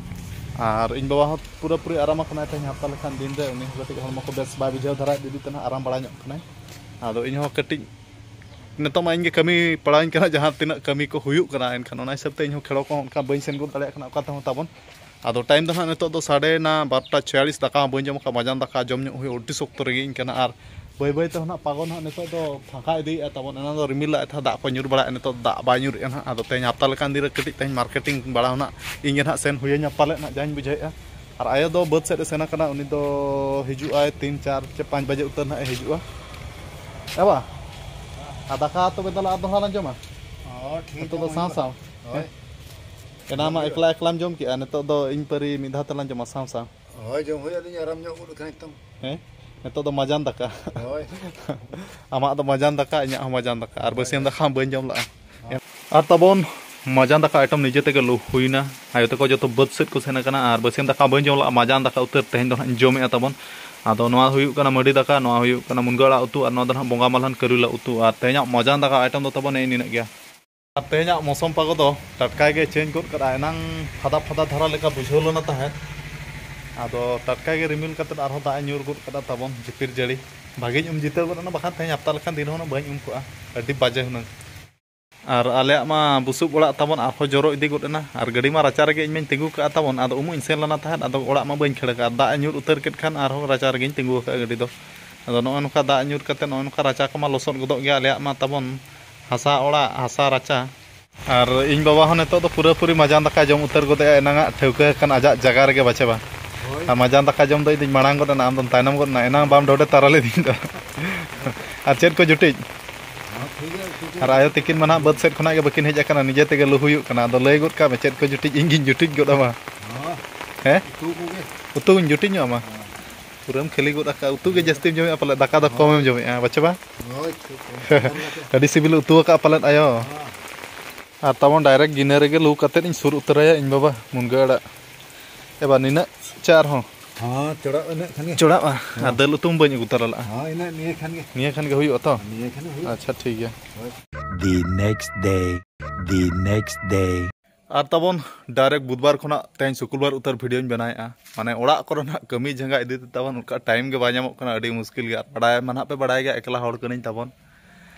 ᱟᱨ ᱤᱧ ᱵᱟᱵᱟ ᱦᱚᱸ ᱯᱩᱨᱟᱹᱯᱩᱨᱤ ᱟᱨᱟᱢ ᱟᱠᱟᱱᱟᱭ ᱛᱮᱦᱮᱧ ᱦᱟᱯᱛᱟ ᱞᱮᱠᱟᱱ ᱫᱤᱱ ᱨᱮ, ᱩᱱᱤ ᱦᱚᱸ ᱠᱟᱹᱴᱤᱡ ᱦᱚᱲᱢᱚ ᱠᱚ ᱵᱮᱥ ᱵᱟᱭ ᱵᱩᱡᱷᱟᱹᱣ ᱫᱷᱟᱨᱟᱭᱮᱫ ᱫᱤᱫᱤ ᱛᱮ ᱱᱟᱦᱟᱜ ᱟᱨᱟᱢ ᱵᱟᱲᱟ ᱧᱚᱜ ᱠᱟᱱᱟᱭ᱾ ᱟᱫᱚ ᱤᱧ ᱦᱚᱸ ᱠᱟᱹᱴᱤᱡ ᱱᱤᱛᱚᱜ ᱢᱟ ᱤᱧ ᱜᱮ ᱠᱟᱹᱢᱤ ᱯᱟᱲᱟᱣᱤᱧ ᱠᱟᱱᱟ, ᱡᱟᱦᱟᱸ ᱛᱤᱱᱟᱹᱜ ᱠᱟᱹᱢᱤ ᱠᱚ ᱦᱩᱭᱩᱜ ᱠᱟᱱᱟ, ᱮᱱᱠᱷᱟᱱ ᱚᱱᱟ ᱦᱤᱥᱟᱹᱵ ᱛᱮ ᱤᱧ ᱦᱚᱸ ᱠᱷᱮᱲᱚ ᱠᱚᱦᱚᱸ ᱚᱱᱠᱟ ᱵᱟᱹᱧ ᱥᱮᱱ ᱜᱚᱫ ᱫᱟᱲᱮᱭᱟᱜ ᱠᱟᱱᱟ ᱚᱠᱟ ᱛᱮᱦᱚᱸ ᱛᱟᱵᱚᱱ᱾ ᱟᱫᱚ ᱴᱟᱭᱤᱢ ᱫᱚ ᱱᱟᱦᱟᱜ ᱱᱤᱛᱚᱜ ᱫᱚ ᱥᱟᱰᱮ ᱱᱟ ᱵᱟᱨᱚᱴᱟ ᱪᱷᱤᱭᱟᱞᱤᱥ, ᱫᱟᱠᱟ ᱦᱚᱸ ᱵᱟᱹᱧ ᱡᱚᱢ ᱟᱠᱟᱫ, ᱢᱟᱡᱟᱱ ᱫᱟᱠᱟ ᱡᱚᱢ ᱧᱚᱜ ᱦᱩᱭᱩᱜ ᱟᱹᱰᱤ ᱥᱚᱠᱛᱚ ᱨᱮᱸᱜᱮᱡ ᱤᱧ ᱠᱟᱱᱟ᱾ ᱟᱨ ᱵᱟᱹᱭ ᱵᱟᱹᱭ ᱛᱮ ᱱᱟᱦᱟᱜ ᱯᱟᱜᱚᱱ ᱱᱟᱦᱟᱜ ᱱᱤᱛᱚᱜ ᱫᱚ ᱯᱷᱟᱸᱠᱟ ᱤᱫᱤᱭᱮᱫᱼᱟ ᱛᱟᱵᱚᱱ᱾ ᱮᱱᱟᱝ ᱫᱚ ᱨᱤᱢᱤᱞ ᱞᱟᱜ ᱛᱟᱦᱮᱸᱫ, ᱫᱟᱜ ᱠᱚ ᱧᱩᱨ ᱵᱟᱲᱟᱭᱮᱫᱼᱟ, ᱱᱤᱛᱚᱜ ᱫᱟᱜ ᱵᱟᱭ ᱧᱩᱨᱮᱫᱼᱟ ᱱᱟᱦᱟᱜ᱾ ᱟᱫᱚ ᱛᱮᱦᱮᱧ ᱦᱟᱯᱛᱟ ᱞᱮᱠᱟᱱ ᱫᱤᱱ ᱨᱮ ᱠᱟᱹᱴᱤᱡ ᱛᱮᱦᱮᱧ ᱢᱟᱨᱠᱮᱴᱤᱝ ᱵᱟᱲᱟ ᱦᱚᱸ ᱱᱟᱦᱟᱜ ᱤᱧ ᱜᱮ ᱱᱟᱦᱟᱜ ᱥᱮᱱ ᱦᱩᱭᱟᱹᱧᱟ ᱯᱟᱞᱮᱫ ᱱᱟᱦᱟᱜ, ᱡᱟᱧ ᱵᱩᱡᱷᱟᱹᱣᱮᱫᱼᱟ᱾ ᱟᱨ ᱟᱭᱳ ᱫᱚ ᱵᱟᱹᱫᱽ ᱥᱮᱫ ᱮ ᱥᱮᱱ ᱟᱠᱟᱱᱟ, ᱩᱱᱤ ᱫᱚ ᱦᱤᱡᱩᱜ ᱟᱭ ᱛᱤᱱ, ᱪᱟᱨ ᱪᱮ ᱯᱟᱸᱪ ᱵᱟᱡᱮ ᱩᱛᱟᱹᱨ ᱱᱟᱦᱟᱜ ᱮ ᱦᱤᱡᱩᱜᱼᱟ᱾ ᱮ ᱵᱟ, ᱟᱨ ᱫᱟᱠᱟ ᱛᱚᱵᱮ ᱫᱮᱞᱟ ᱟᱨ ᱫᱚᱦᱲᱟ ᱞᱟᱝ ᱡᱚᱢᱟ᱾ ᱦᱚᱸ, ᱴᱷᱤᱠ ᱱᱤᱛᱚᱜ ᱫᱚ ᱜᱮᱭᱟ, ᱥᱟᱶ ᱢᱟ᱾ ᱥᱟᱶ᱾ ᱦᱳᱭ᱾ ᱦᱮᱸ? ᱮᱱᱟᱝ ᱢᱟ ᱡᱚᱢ ᱮᱠᱞᱟ ᱦᱩᱭᱩᱜᱼᱟ᱾ ᱮᱠᱞᱟᱢ ᱡᱚᱢ ᱠᱮᱜᱼᱟ, ᱱᱤᱛᱚᱜ ᱫᱚ ᱤᱧ ᱯᱟᱹᱨᱤ ᱢᱤᱫ ᱫᱷᱟᱣ ᱛᱮᱞᱟᱝ ᱡᱚᱢᱟ ᱥᱟᱶ ᱥᱟᱶ᱾ ᱦᱳᱭ, ᱡᱚᱢ ᱦᱩᱭᱩᱜᱼᱟ, ᱟᱹᱞᱤᱧ ᱟᱨᱟᱢ ᱧᱚᱜ ᱜᱚᱫ ᱟᱠᱟᱱᱟ ᱱᱤᱛᱚᱝ᱾ ᱦᱮᱸ? ᱱᱤᱛᱚᱜ ᱫᱚ ᱢᱟᱡᱟᱱ ᱫᱟᱠᱟ᱾ ᱦᱳᱭ᱾ ᱟᱢᱟᱜ ᱫᱚ ᱢᱟᱡᱟᱱ ᱫᱟᱠᱟ, ᱤᱧᱟᱹᱜ ᱦᱚᱸ ᱢᱟᱡᱟᱱ ᱫᱟᱠᱟ, ᱟᱨ ᱦᱳᱭ᱾ ᱵᱟᱹᱥᱭᱟᱹᱢ ᱫᱟᱠᱟ ᱦᱚᱸ ᱵᱟᱹᱧ ᱡᱚᱢ ᱞᱟᱜᱼᱟ᱾ ᱦᱳᱭ᱾ ᱟᱨ ᱛᱟᱵᱚᱱ ᱢᱟᱡᱟᱱ ᱫᱟᱠᱟ item ᱱᱤᱡᱮ ᱛᱮᱜᱮ ᱞᱩ ᱦᱩᱭᱱᱟ᱾ ᱟᱭᱳ ᱛᱟᱠᱚ ᱡᱚᱛᱚ ᱵᱟᱹᱫᱽ ᱥᱮᱫ ᱠᱚ ᱥᱮᱱ ᱟᱠᱟᱱᱟ, ᱟᱨ ᱵᱟᱹᱥᱭᱟᱹᱢ ᱫᱟᱠᱟ ᱵᱟᱹᱧ ᱡᱚᱢ ᱞᱟᱜᱼᱟ, ᱢᱟᱡᱟᱱ ᱫᱟᱠᱟ ᱩᱛᱟᱹᱨ ᱛᱮᱦᱮᱧ ᱫᱚ ᱱᱟᱦᱟᱜ ᱤᱧ ᱡᱚᱢᱮᱜᱼᱟ ᱛᱟᱵᱚᱱ᱾ ᱟᱫᱚ ᱱᱚᱣᱟ ᱦᱩᱭᱩᱜ ᱠᱟᱱᱟ ᱢᱟᱹᱰᱤ ᱫᱟᱠᱟ, ᱱᱚᱣᱟ ᱦᱩᱭᱩᱜ ᱠᱟᱱᱟ ᱢᱩᱱᱜᱟᱹ ᱟᱲᱟᱜ ᱩᱛᱩ, ᱟᱨ ᱱᱚᱣᱟ ᱫᱚ ᱱᱟᱦᱟᱜ ᱵᱚᱸᱜᱟ ᱢᱟᱞᱦᱟᱱ ᱠᱟᱹᱨᱤᱞᱟ ᱩᱛᱩ, ᱟᱨ ᱛᱮᱦᱮᱧᱟᱜ ᱢᱟᱡᱟᱱ ᱫᱟᱠᱟ item ᱫᱚ ᱛᱟᱵᱚᱱ ᱱᱮᱜᱼᱮ ᱱᱤᱱᱟᱹᱜ ᱜᱮᱭᱟ᱾ ᱟᱨ ᱛᱮᱦᱮᱧᱟᱜ ᱢᱳᱥᱚᱢ ᱯᱟᱜᱚ ᱫᱚ ᱴᱟᱴᱠᱟ ᱜᱮ change ᱜᱚᱫ ᱠᱟᱫᱟ᱾ ᱮᱱᱟᱝ ᱯᱷᱟᱫᱟ ᱯᱷᱟᱫᱟ ᱫᱷᱟᱨᱟ ᱞᱮᱠᱟ ᱵᱩᱡᱷᱟᱹᱣ ᱞᱮᱱᱟ ᱛᱟᱦᱮᱸᱫ, ᱟᱫᱚ ᱴᱟᱴᱠᱟ ᱜᱮ ᱨᱤᱢᱤᱞ ᱠᱟᱛᱮᱫ ᱟᱨᱦᱚᱸ ᱫᱟᱜ ᱮ ᱧᱩᱨ ᱜᱚᱫ ᱠᱟᱫᱟ ᱛᱟᱵᱚᱱ, ᱡᱷᱤᱯᱤᱨ ᱡᱟᱹᱲᱤ᱾ ᱵᱷᱟᱜᱮᱧ ᱩᱢ ᱡᱤᱛᱟᱹᱣ ᱜᱚᱫ ᱮᱱᱟ, ᱵᱟᱠᱷᱟᱱ ᱛᱮᱦᱮᱧ ᱦᱟᱯᱛᱟ ᱞᱮᱠᱟᱱ ᱫᱤᱱ ᱦᱚᱸ ᱦᱩᱱᱟᱹᱝ ᱵᱟᱹᱧ ᱩᱢ ᱠᱚᱜᱼᱟ, ᱟᱹᱰᱤ ᱵᱟᱡᱮ ᱦᱩᱱᱟᱹᱝ᱾ ᱟᱨ ᱟᱞᱮᱭᱟᱜ ᱢᱟ ᱵᱩᱥᱩᱵ ᱚᱲᱟᱜ ᱛᱟᱵᱚᱱ, ᱟᱨᱦᱚᱸ ᱡᱚᱨᱚ ᱤᱫᱤ ᱜᱚᱫ ᱮᱱᱟ᱾ ᱟᱨ ᱜᱟᱹᱰᱤ ᱢᱟ ᱨᱟᱪᱟ ᱨᱮᱜᱮ ᱤᱧ ᱢᱟᱧ ᱛᱤᱸᱜᱩ ᱠᱟᱜᱼᱟ ᱛᱟᱵᱚᱱ, ᱟᱫᱚ ᱩᱢᱩᱜ ᱤᱧ ᱥᱮᱱ ᱞᱮᱱᱟ ᱛᱟᱦᱮᱸᱫ, ᱟᱫᱚ ᱚᱲᱟᱜ ᱢᱟ ᱵᱟᱹᱧ ᱠᱷᱟᱹᱲ ᱠᱟᱜᱼᱟ, ᱫᱟᱜ ᱮ ᱧᱩᱨ ᱩᱛᱟᱹᱨ ᱠᱮᱫ ᱠᱷᱟᱱ ᱟᱨᱦᱚᱸ ᱨᱟᱪᱟ ᱨᱮᱜᱮᱧ ᱛᱤᱸᱜᱩ ᱟᱠᱟᱫᱼᱟ ᱜᱟᱹᱰᱤ ᱫᱚ᱾ ᱟᱫᱚ ᱱᱚᱜᱼᱚ ᱱᱚᱝᱠᱟ ᱫᱟᱜ ᱧᱩᱨ ᱠᱟᱛᱮ ᱱᱚᱜᱼᱚ ᱱᱚᱝᱠᱟ ᱨᱟᱪᱟ ᱠᱚᱢᱟ ᱞᱚᱥᱚᱫ ᱜᱚᱫᱚᱜ ᱜᱮᱭᱟ, ᱟᱞᱮᱭᱟᱜ ᱢᱟ ᱛᱟᱵᱚᱱ ᱦᱟᱥᱟ ᱚᱲᱟᱜ, ᱦᱟᱥᱟ ᱨᱟᱪᱟ᱾ ᱟᱨ ᱤᱧ ᱵᱟᱵᱟ ᱦᱚᱸ ᱱᱤᱛᱚᱜ ᱫᱚ ᱯᱩᱨᱟᱹᱯᱩᱨᱤ ᱢᱟᱡᱟᱱ ᱫᱟᱠᱟ ᱡᱚᱢ ᱩᱛᱟᱹᱨ ᱜᱚᱫᱮᱜᱼᱟ, ᱮᱱᱟᱝᱟᱜ ᱴᱷᱟᱹᱣᱠᱟᱹ ᱟᱠᱟᱱ ᱟᱡᱟᱜ ᱡᱟᱭᱜᱟ ᱨᱮᱜᱮ, ᱵᱟᱪᱷᱮ ᱵᱟ? ᱦᱳᱭ᱾ ᱟᱨ ᱢᱟᱡᱟᱱ ᱫᱟᱠᱟ ᱡᱚᱢ ᱫᱚ ᱤᱧ ᱫᱚᱧ ᱢᱟᱲᱟᱝ ᱜᱚᱫ ᱮᱱᱟ, ᱟᱢ ᱫᱚᱢ ᱛᱟᱭᱱᱚᱢ ᱜᱚᱫ ᱮᱱᱟ, ᱮᱱᱟᱝ ᱵᱟᱢ ᱰᱚᱰᱮ ᱛᱟᱨᱟ ᱞᱤᱫᱤᱧ ᱫᱚ᱾ ᱟᱨ ᱪᱮᱫ ᱠᱚ ᱡᱩᱴᱤᱡ? ᱦᱚᱸ, ᱴᱷᱤᱠ ᱜᱮᱭᱟ, ᱴᱷᱤᱠ ᱜᱮᱭᱟ᱾ ᱟᱨ ᱟᱭᱳ ᱛᱤᱠᱤᱱ ᱢᱟ ᱱᱟᱦᱟᱜ ᱵᱟᱹᱫᱽ ᱥᱮᱫ ᱠᱷᱚᱱᱟᱜ ᱜᱮ ᱵᱟᱹᱠᱤᱱ ᱦᱮᱡ ᱟᱠᱟᱱᱟ, ᱱᱤᱡᱮ ᱛᱮᱜᱮ ᱞᱩ ᱦᱩᱭᱩᱜ ᱠᱟᱱᱟ᱾ ᱟᱫᱚ ᱞᱟᱹᱭ ᱜᱚᱫ ᱠᱟᱜ ᱢᱮ, ᱪᱮᱫ ᱠᱚ ᱡᱩᱴᱤᱡ ᱤᱧ ᱜᱤᱧ ᱡᱩᱴᱤᱡ ᱜᱚᱫ ᱟᱢᱟ᱾ ᱦᱚᱸ᱾ ᱦᱮᱸ? ᱩᱛᱩ ᱠᱚᱜᱮ᱾ ᱩᱛᱩ ᱠᱚᱧ ᱡᱩᱴᱤᱡ ᱧᱚᱜ ᱟᱢᱟ? ᱦᱚᱸ᱾ ᱯᱩᱨᱟᱹᱢ ᱠᱷᱟᱹᱞᱤ ᱜᱚᱫ ᱟᱠᱟᱫᱼᱟ, ᱩᱛᱩ ᱜᱮ ᱡᱟᱹᱥᱛᱤᱢ ᱡᱚᱢᱮᱜᱼᱟ ᱯᱟᱞᱮᱫ, ᱫᱟᱠᱟ ᱫᱚ ᱠᱚᱢᱮᱢ ᱡᱚᱢᱮᱜᱼᱟ, ᱵᱟᱪᱷᱮ ᱵᱟ? ᱦᱳᱭ, ᱴᱷᱤᱠ ᱜᱮᱭᱟ᱾ ᱟᱹᱰᱤ ᱥᱤᱵᱤᱞ ᱩᱛᱩ ᱟᱠᱟᱫᱼᱟ ᱯᱟᱞᱮᱫ ᱟᱭᱳ᱾ ᱦᱚᱸ᱾ ᱟᱨ ᱛᱟᱵᱚᱱ direct ᱜᱤᱱᱟᱹ ᱨᱮᱜᱮ ᱞᱩ ᱠᱟᱛᱮᱫ ᱤᱧ ᱥᱩᱨ ᱩᱛᱟᱹᱨᱟᱭᱟ ᱤᱧ ᱵᱟᱵᱟ ᱢᱩᱱᱜᱟᱹ ᱟᱲᱟᱜ᱾ ᱮ ᱵᱟ, ᱱᱤᱱᱟᱹᱜ ᱪᱮ ᱟᱨᱦᱚᱸ? ᱦᱚᱸ, ᱪᱚᱲᱟᱜ ᱤᱱᱟᱹᱜ ᱠᱷᱟᱱ ᱜᱮ᱾ ᱪᱚᱲᱟᱜᱼᱟ? ᱦᱚᱸ᱾ ᱟᱨ ᱫᱟᱹᱞ ᱩᱛᱩ ᱢᱟ ᱵᱟᱹᱧ ᱟᱹᱜᱩ ᱛᱟᱨᱟ ᱞᱟᱜᱼᱟ᱾ ᱦᱚᱸ, ᱤᱱᱟᱹᱜ ᱱᱤᱭᱟᱹ ᱠᱷᱟᱱ ᱜᱮ᱾ ᱱᱤᱭᱟᱹ ᱠᱷᱟᱱ ᱜᱮ ᱦᱩᱭᱩᱜᱼᱟ ᱛᱚ? ᱱᱤᱭᱟᱹ ᱠᱷᱟᱱ ᱜᱮ ᱦᱩᱭᱩᱜᱼᱟ᱾ ᱟᱪᱪᱷᱟ, ᱴᱷᱤᱠ ᱜᱮᱭᱟ᱾ ᱦᱳᱭ᱾ The next day. The next day. ᱟᱨ ᱛᱟᱵᱚᱱ direct ᱵᱩᱫᱷᱵᱟᱨ ᱠᱷᱚᱱᱟᱜ ᱛᱮᱦᱮᱧ ᱥᱩᱠᱩᱞᱵᱟᱨ ᱩᱛᱟᱹᱨ videoᱧ ᱵᱮᱱᱟᱣᱮᱫᱼᱟ᱾ ᱢᱟᱱᱮ ᱚᱲᱟᱜ ᱠᱚᱨᱮᱱᱟᱜ ᱠᱟᱹᱢᱤ ᱡᱷᱟᱸᱜᱟ ᱤᱫᱤ ᱛᱮ ᱛᱟᱵᱚᱱ ᱚᱱᱠᱟ time ᱜᱮ ᱵᱟᱭ ᱧᱟᱢᱚᱜ ᱠᱟᱱᱟ, ᱟᱹᱰᱤ ᱢᱩᱥᱠᱤᱞ ᱜᱮᱭᱟ᱾ ᱟᱨ ᱵᱟᱲᱟᱭ ᱢᱟ ᱱᱟᱦᱟᱜ ᱯᱮ ᱵᱟᱲᱟᱭ ᱜᱮᱭᱟ, ᱮᱠᱞᱟ ᱦᱚᱲ ᱠᱟᱹᱱᱟᱹᱧ ᱛᱟᱵᱚᱱ᱾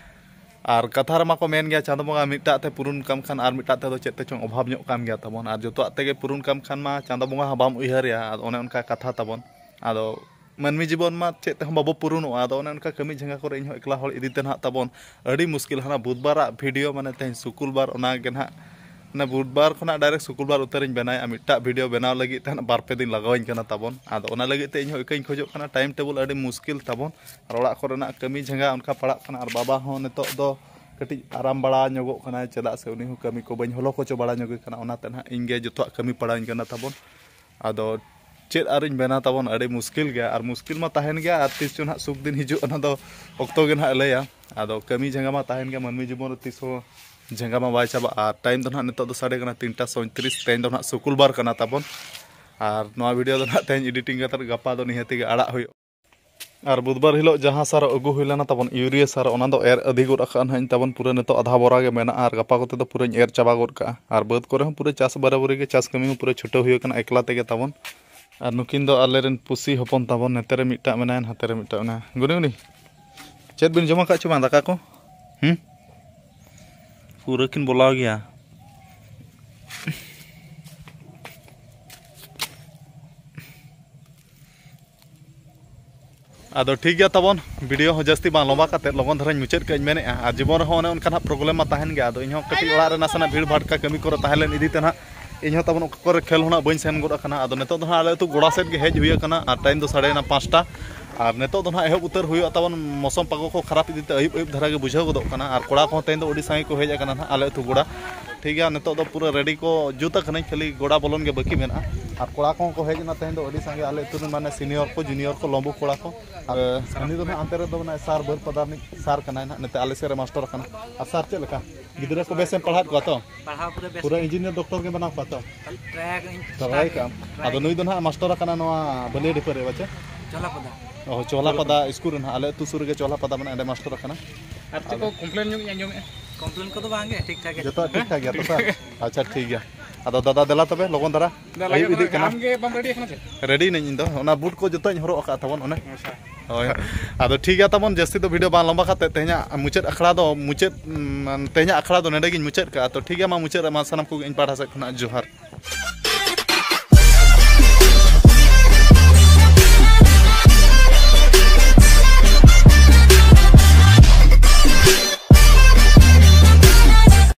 ᱟᱨ ᱠᱟᱛᱷᱟ ᱨᱮᱢᱟ ᱠᱚ ᱢᱮᱱ ᱜᱮᱭᱟ, ᱪᱟᱸᱫᱚ ᱵᱚᱸᱜᱟ ᱢᱤᱫᱴᱟᱜ ᱛᱮ ᱯᱩᱨᱩᱱ ᱠᱟᱢ ᱠᱷᱟᱱ ᱟᱨ ᱢᱤᱫᱴᱟᱜ ᱛᱮᱫᱚ ᱪᱮᱫ ᱛᱮᱪᱚᱝ ᱚᱵᱷᱟᱵᱽ ᱧᱚᱜ ᱠᱟᱱ ᱜᱮᱭᱟ ᱛᱟᱵᱚᱱ᱾ ᱟᱨ ᱡᱚᱛᱚᱣᱟᱜ ᱛᱮᱜᱮ ᱯᱩᱨᱩᱱ ᱠᱟᱢ ᱠᱷᱟᱱ ᱢᱟ ᱪᱟᱸᱫᱚ ᱵᱚᱸᱜᱟ ᱦᱚᱸ ᱵᱟᱢ ᱩᱭᱦᱟᱹᱨᱮᱭᱟ, ᱟᱫᱚ ᱚᱱᱮ ᱚᱱᱠᱟ ᱠᱟᱛᱷᱟ ᱛᱟᱵᱚᱱ᱾ ᱟᱫᱚ ᱢᱟᱹᱱᱢᱤ ᱡᱤᱵᱚᱱ ᱢᱟ ᱪᱮᱫ ᱛᱮᱦᱚᱸ ᱵᱟᱵᱚ ᱯᱩᱨᱩᱱᱚᱜᱼᱟ᱾ ᱟᱫᱚ ᱚᱱᱮ ᱚᱱᱠᱟ ᱠᱟᱹᱢᱤ ᱡᱷᱟᱸᱜᱟ ᱠᱚᱨᱮ ᱤᱧᱦᱚᱸ ᱮᱠᱞᱟ ᱦᱚᱲ ᱤᱫᱤ ᱛᱮ ᱱᱟᱦᱟᱜ ᱛᱟᱵᱚᱱ ᱟᱹᱰᱤ ᱢᱩᱥᱠᱤᱞ᱾ ᱦᱟᱱᱟ ᱵᱩᱫᱷᱵᱟᱨᱟᱜ video, ᱢᱟᱱᱮ ᱛᱮᱦᱮᱧ ᱥᱩᱠᱩᱞᱵᱟᱨ, ᱚᱱᱟ ᱜᱮ ᱱᱟᱦᱟᱜ ᱢᱟᱱᱮ ᱵᱩᱫᱷᱵᱟᱨ ᱠᱷᱚᱱᱟᱜ direct ᱥᱩᱠᱩᱞᱵᱟᱨ ᱩᱛᱟᱹᱨᱤᱧ ᱵᱮᱱᱟᱭᱟ᱾ ᱟᱨ ᱢᱤᱫᱴᱟᱜ video ᱵᱮᱱᱟᱣ ᱞᱟᱹᱜᱤᱫ ᱛᱮ ᱦᱟᱸᱜ ᱵᱟᱨ ᱯᱮ ᱫᱤᱱ ᱞᱟᱜᱟᱣᱤᱧ ᱠᱟᱱᱟ ᱛᱟᱵᱚᱱ᱾ ᱟᱫᱚ ᱚᱱᱟ ᱞᱟᱹᱜᱤᱫ ᱛᱮ ᱤᱧᱦᱚᱸ ᱤᱠᱟᱹᱧ ᱠᱷᱚᱡᱚᱜ ᱠᱟᱱᱟ, time table ᱟᱹᱰᱤ ᱢᱩᱥᱠᱤᱞ ᱛᱟᱵᱚᱱ᱾ ᱟᱨ ᱚᱲᱟᱜ ᱠᱚᱨᱮᱱᱟᱜ ᱠᱟᱹᱢᱤ ᱡᱷᱟᱸᱜᱟ ᱚᱱᱠᱟ ᱯᱟᱲᱟᱜ ᱠᱟᱱᱟ᱾ ᱟᱨ ᱵᱟᱵᱟ ᱦᱚᱸ ᱱᱤᱛᱚᱜ ᱫᱚ ᱠᱟᱹᱴᱤᱡ ᱟᱨᱟᱢ ᱵᱟᱲᱟ ᱧᱚᱜᱚᱜ ᱠᱟᱱᱟᱭ, ᱪᱮᱫᱟᱜ ᱥᱮ ᱩᱱᱤ ᱦᱚᱸ ᱠᱟᱹᱢᱤ ᱠᱚ ᱵᱟᱹᱧ ᱦᱚᱞᱚ ᱦᱚᱪᱚ ᱵᱟᱲᱟ ᱧᱚᱜᱮ ᱠᱟᱱᱟ, ᱚᱱᱟᱛᱮ ᱱᱟᱦᱟᱜ ᱤᱧ ᱜᱮ ᱡᱚᱛᱚᱣᱟᱜ ᱠᱟᱹᱢᱤ ᱯᱟᱲᱟᱣᱤᱧ ᱠᱟᱱᱟ ᱛᱟᱵᱚᱱ᱾ ᱟᱫᱚ ᱪᱮᱫ ᱟᱨᱤᱧ ᱵᱮᱱᱟ ᱛᱟᱵᱚᱱ, ᱟᱹᱰᱤ ᱢᱩᱥᱠᱤᱞ ᱜᱮᱭᱟ᱾ ᱟᱨ ᱢᱩᱥᱠᱤᱞ ᱢᱟ ᱛᱟᱦᱮᱱ ᱜᱮᱭᱟ, ᱟᱨ ᱛᱤᱥ ᱪᱚ ᱱᱟᱦᱟᱜ ᱥᱩᱠ ᱫᱤᱱ ᱦᱤᱡᱩᱜ, ᱚᱱᱟ ᱫᱚ ᱚᱠᱛᱚ ᱜᱮ ᱱᱟᱦᱟᱜ ᱞᱟᱹᱭᱟ᱾ ᱟᱫᱚ ᱠᱟᱹᱢᱤ ᱡᱷᱟᱸᱜᱟ ᱢᱟ ᱛᱟᱦᱮᱱ ᱜᱮᱭᱟ, ᱢᱟᱹᱱᱢᱤ ᱡᱤᱵᱚᱱ ᱨᱮ ᱛᱤᱥ ᱦᱚᱸ ᱡᱷᱟᱸᱜᱟ ᱢᱟ ᱵᱟᱭ ᱪᱟᱵᱟᱜᱼᱟ᱾ ᱟᱨ time ᱫᱚ ᱱᱟᱦᱟᱜ ᱱᱤᱛᱚᱜ ᱫᱚ ᱥᱟᱰᱮ ᱠᱟᱱᱟ ᱛᱤᱱᱴᱟ ᱥᱚᱭᱛᱨᱤᱥ, ᱛᱮᱦᱮᱧ ᱫᱚ ᱱᱟᱦᱟᱜ ᱥᱩᱠᱩᱞᱵᱟᱨ ᱠᱟᱱᱟ ᱛᱟᱵᱚᱱ᱾ ᱟᱨ ᱱᱚᱣᱟ video ᱫᱚ ᱱᱟᱦᱟᱜ ᱛᱮᱦᱮᱧ editing ᱠᱟᱛᱮ ᱜᱟᱯᱟ ᱫᱚ ᱱᱤᱦᱟᱹᱛᱤ ᱜᱮ ᱟᱲᱟᱜ ᱦᱩᱭᱩᱜᱼᱟ᱾ ᱟᱨ ᱵᱩᱫᱷᱵᱟᱨ ᱦᱤᱞᱳᱜ ᱡᱟᱦᱟᱸ ᱥᱟᱨ ᱟᱹᱜᱩ ᱦᱩᱭ ᱞᱮᱱᱟ ᱛᱟᱵᱚᱱ, ᱤᱭᱩᱨᱤᱭᱟ ᱥᱟᱨ, ᱚᱱᱟ ᱫᱚ ᱮᱨ ᱟᱹᱫᱷᱤ ᱜᱚᱫ ᱟᱠᱟᱫ ᱱᱟᱦᱟᱜ ᱤᱧ ᱛᱟᱵᱚᱱ, ᱯᱩᱨᱟᱹ ᱱᱤᱛᱚᱜ ᱟᱫᱷᱟ ᱵᱚᱨᱟ ᱜᱮ ᱢᱮᱱᱟᱜᱼᱟ᱾ ᱟᱨ ᱜᱟᱯᱟ ᱠᱚᱛᱮ ᱫᱚ ᱯᱩᱨᱟᱹᱧ ᱮᱨ ᱪᱟᱵᱟ ᱜᱚᱫ ᱠᱟᱜᱼᱟ᱾ ᱟᱨ ᱵᱟᱹᱫᱽ ᱠᱚᱨᱮ ᱦᱚᱸ ᱯᱩᱨᱟᱹ ᱪᱟᱥ ᱵᱟᱨᱟᱵᱟᱹᱨᱤ ᱜᱮ, ᱪᱟᱥ ᱠᱟᱹᱢᱤ ᱦᱚᱸ ᱯᱩᱨᱟᱹ ᱪᱷᱩᱴᱟᱹᱣ ᱦᱩᱭ ᱟᱠᱟᱱᱟ ᱮᱠᱞᱟ ᱛᱮᱜᱮ ᱛᱟᱵᱚᱱ᱾ ᱟᱨ ᱱᱩᱠᱤᱱ ᱫᱚ ᱟᱞᱮᱨᱮᱱ ᱯᱩᱥᱤ ᱦᱚᱯᱚᱱ ᱛᱟᱵᱚᱱ, ᱱᱚᱛᱮ ᱨᱮ ᱢᱤᱫᱴᱟᱜ ᱢᱮᱱᱟᱭᱟ, ᱱᱟᱛᱮ ᱨᱮ ᱢᱤᱫᱴᱟᱜ ᱢᱮᱱᱟᱭᱟ᱾ ᱜᱩᱱᱤ, ᱜᱩᱱᱤ, ᱪᱮᱫ ᱵᱤᱱ ᱡᱚᱢ ᱟᱠᱟᱫ ᱪᱚ ᱵᱟᱝ ᱫᱟᱠᱟ ᱠᱚ? ᱦᱩᱸ? ᱯᱩᱨᱟᱹ ᱠᱤᱱ ᱵᱚᱞᱟᱣ ᱜᱮᱭᱟ᱾ ᱟᱫᱚ ᱴᱷᱤᱠ ᱜᱮᱭᱟ ᱛᱟᱵᱚᱱ, video ᱦᱚᱸ ᱡᱟᱹᱥᱛᱤ ᱵᱟᱝ ᱞᱚᱢᱵᱟ ᱠᱟᱛᱮ ᱞᱚᱜᱚᱱ ᱫᱷᱟᱨᱟᱧ ᱢᱩᱪᱟᱹᱫ ᱠᱟᱜ ᱤᱧ ᱢᱮᱱᱮᱫᱼᱟ᱾ ᱟᱨ ᱡᱤᱵᱚᱱ ᱨᱮᱦᱚᱸ ᱚᱱᱮ ᱚᱱᱠᱟᱱᱟᱜ problem ᱢᱟ ᱛᱟᱦᱮᱱ ᱜᱮᱭᱟ᱾ ᱟᱫᱚ ᱤᱧᱦᱚᱸ ᱠᱟᱹᱴᱤᱡ ᱚᱲᱟᱜ ᱨᱮ ᱱᱟᱥᱮᱱᱟᱜ ᱵᱷᱤᱲ ᱵᱷᱟᱴᱠᱟ ᱠᱟᱹᱢᱤ ᱠᱚᱨᱮ ᱛᱟᱦᱮᱸ ᱞᱮᱱ ᱤᱫᱤ ᱛᱮ ᱱᱟᱦᱟᱜ ᱤᱧᱦᱚᱸ ᱛᱟᱵᱚᱱ ᱚᱠᱟ ᱠᱚᱨᱮ ᱠᱷᱮᱞ ᱦᱚᱸ ᱱᱟᱜ ᱵᱟᱹᱧ ᱥᱮᱱ ᱜᱚᱫ ᱟᱠᱟᱱᱟ᱾ ᱟᱫᱚ ᱱᱤᱛᱚᱜ ᱫᱚ ᱱᱟᱦᱟᱜ ᱟᱞᱮ ᱟᱹᱛᱩ ᱜᱚᱲᱟ ᱥᱮᱫ ᱜᱮ ᱦᱮᱡ ᱦᱩᱭ ᱟᱠᱟᱱᱟ᱾ ᱟᱨ time ᱫᱚ ᱥᱟᱰᱮᱭᱮᱱᱟ ᱯᱟᱸᱪᱴᱟ᱾ ᱟᱨ ᱱᱤᱛᱚᱜ ᱫᱚ ᱱᱟᱦᱟᱜ ᱮᱦᱚᱵ ᱩᱛᱟᱹᱨ ᱦᱩᱭᱩᱜᱼᱟ ᱛᱟᱵᱚᱱ, ᱢᱳᱥᱚᱢ ᱯᱟᱠᱚ ᱠᱚ ᱠᱷᱟᱨᱟᱯ ᱤᱫᱤ ᱛᱮ ᱟᱹᱭᱩᱵ ᱟᱹᱭᱩᱵ ᱫᱷᱟᱨᱟ ᱜᱮ ᱵᱩᱡᱷᱟᱹᱣ ᱜᱚᱫᱚᱜ ᱠᱟᱱᱟ᱾ ᱟᱨ ᱠᱚᱲᱟ ᱠᱚᱦᱚᱸ ᱛᱮᱦᱮᱧ ᱫᱚ ᱟᱹᱰᱤ ᱥᱟᱸᱜᱮ ᱠᱚ ᱦᱮᱡ ᱟᱠᱟᱱᱟ ᱱᱟᱦᱟᱜ ᱟᱞᱮ ᱟᱹᱛᱩ ᱜᱚᱲᱟ᱾ ᱴᱷᱤᱠ ᱜᱮᱭᱟ, ᱱᱤᱛᱚᱜ ᱫᱚ ᱯᱩᱨᱟᱹ ready ᱠᱚ ᱡᱩᱛ ᱟᱠᱟᱱᱟᱹᱧ, ᱠᱷᱟᱹᱞᱤ ᱜᱚᱲᱟ ᱵᱚᱞᱚᱱ ᱜᱮ ᱵᱟᱹᱠᱤ ᱢᱮᱱᱟᱜᱼᱟ᱾ ᱟᱨ ᱠᱚᱲᱟ ᱠᱚᱦᱚᱸ ᱠᱚ ᱦᱮᱡ ᱮᱱᱟ ᱛᱮᱦᱮᱧ ᱫᱚ ᱟᱹᱰᱤ ᱥᱟᱸᱜᱮ, ᱟᱞᱮ ᱟᱹᱛᱩ ᱨᱮᱱ ᱢᱟᱱᱮ senior ᱠᱚ, junior ᱠᱚ, ᱞᱚᱢᱵᱩ ᱠᱚᱲᱟ ᱠᱚ᱾ ᱟᱨ ᱩᱱᱤ ᱫᱚ ᱱᱟᱦᱟᱜ ᱦᱟᱱᱛᱮ ᱨᱮᱫᱚ ᱢᱮᱱᱟᱭ ᱥᱟᱨ ᱵᱟᱹᱨᱯᱟᱫᱟ ᱨᱤᱱᱤᱡ ᱥᱟᱨ ᱠᱟᱱᱟᱭ ᱱᱟᱦᱟᱜ, ᱱᱤᱛᱚᱜ ᱟᱞᱮ ᱥᱮᱫ ᱨᱮ ᱢᱟᱥᱴᱚᱨ ᱟᱠᱟᱱᱟ᱾ ᱟᱨ ᱥᱟᱨ ᱪᱮᱫ ᱞᱮᱠᱟ? ᱜᱤᱫᱽᱨᱟᱹ ᱠᱚ ᱵᱮᱥ ᱮᱢ ᱯᱟᱲᱦᱟᱣᱮᱫ ᱠᱚᱣᱟ ᱛᱚ? ᱯᱟᱲᱦᱟᱣ ᱯᱩᱨᱟᱹ ᱵᱮᱥ ᱯᱩᱨᱟᱹ ᱜᱮ᱾ Engineer doctor ᱜᱮ ᱵᱮᱱᱟᱣ ᱠᱚᱣᱟ ᱛᱚ? ᱴᱨᱟᱭ ᱠᱟᱜ ᱟᱹᱧ᱾ ᱴᱨᱟᱭ ᱠᱟᱜ ᱟᱢ᱾ ᱴᱨᱟᱭ ᱟᱫᱚ ᱠᱟᱜ ᱱᱩᱭ ᱫᱚ ᱟᱹᱧ᱾ ᱱᱟᱦᱟᱜ ᱢᱟᱥᱴᱚᱨ ᱟᱠᱟᱱᱟ ᱱᱚᱣᱟ ᱵᱟᱹᱞᱤᱭᱟᱹᱰᱤᱯᱟᱹ ᱨᱮ, ᱵᱟᱪᱮ? ᱪᱚᱞᱟᱯᱚᱫᱟ᱾ ᱚ, ᱪᱚᱞᱟᱯᱟᱫᱟ ᱥᱠᱩᱞ ᱨᱮ ᱱᱟᱦᱟᱜ, ᱟᱞᱮ ᱟᱹᱛᱩ ᱥᱩᱨ ᱨᱮᱜᱮ ᱪᱚᱞᱟᱯᱟᱫᱟ ᱢᱮᱱᱟᱜᱼᱟ, ᱚᱸᱰᱮ ᱢᱟᱥᱴᱚᱨ ᱟᱠᱟᱱᱟ᱾ ᱟᱨ ᱪᱮᱫ ᱠᱚ complain ᱧᱚᱜ ᱤᱧ ᱟᱸᱡᱚᱢᱮᱫᱼᱟ? Complain ᱠᱚᱫᱚ ᱵᱟᱝ ᱜᱮ, ᱴᱷᱤᱠ ᱴᱷᱟᱠ ᱜᱮ᱾ ᱡᱚᱛᱚᱣᱟᱜ ᱴᱷᱤᱠ ᱴᱷᱟᱠ ᱜᱮᱭᱟ ᱛᱚ ᱥᱟᱨ? ᱟᱪᱪᱷᱟ, ᱴᱷᱤᱠ ᱜᱮᱭᱟ᱾ ᱟᱫᱚ ᱫᱟᱫᱟ, ᱫᱮᱞᱟ ᱛᱚᱵᱮ, ᱞᱚᱜᱚᱱ ᱫᱷᱟᱨᱟ᱾ ᱫᱮᱞᱟ, ᱟᱹᱭᱩᱵ ᱞᱚᱜᱚᱱ ᱤᱫᱤᱜ ᱫᱷᱟᱨᱟ᱾ ᱠᱟᱱᱟ᱾ ᱟᱢ ᱜᱮ ᱵᱟᱢ ready ᱟᱠᱟᱱᱟ ᱪᱮ? Ready ᱱᱟᱹᱧ ᱤᱧ ᱫᱚ, ᱚᱱᱟ boot ᱠᱚ ᱡᱚᱛᱚᱧ ᱦᱚᱨᱚᱜ ᱟᱠᱟᱫ ᱛᱟᱵᱚᱱ ᱚᱱᱮ᱾ ᱟᱪᱪᱷᱟ᱾ ᱦᱳᱭ᱾ ᱟᱫᱚ ᱴᱷᱤᱠ ᱜᱮᱭᱟ ᱛᱟᱵᱚᱱ, ᱡᱟᱹᱥᱛᱤ ᱫᱚ video ᱵᱟᱝ ᱞᱚᱢᱵᱟ ᱠᱟᱛᱮ ᱛᱮᱦᱮᱧᱟᱜ ᱢᱩᱪᱟᱹᱫ ᱟᱠᱷᱲᱟ ᱫᱚ ᱢᱩᱪᱟᱹᱫ, ᱩᱢ, ᱛᱮᱦᱮᱧᱟᱜ ᱟᱠᱷᱲᱟ ᱫᱚ ᱱᱚᱸᱰᱮ ᱜᱤᱧ ᱢᱩᱪᱟᱹᱫ ᱠᱟᱜᱼᱟ᱾ ᱛᱚ ᱴᱷᱤᱠ ᱜᱮᱭᱟ, ᱢᱟ ᱢᱩᱪᱟᱹᱫ ᱨᱮ ᱢᱟ ᱥᱟᱱᱟᱢ ᱠᱚᱜᱮ ᱤᱧ ᱯᱟᱦᱴᱟ ᱥᱮᱫ ᱠᱷᱚᱱᱟᱜ ᱡᱚᱦᱟᱨ᱾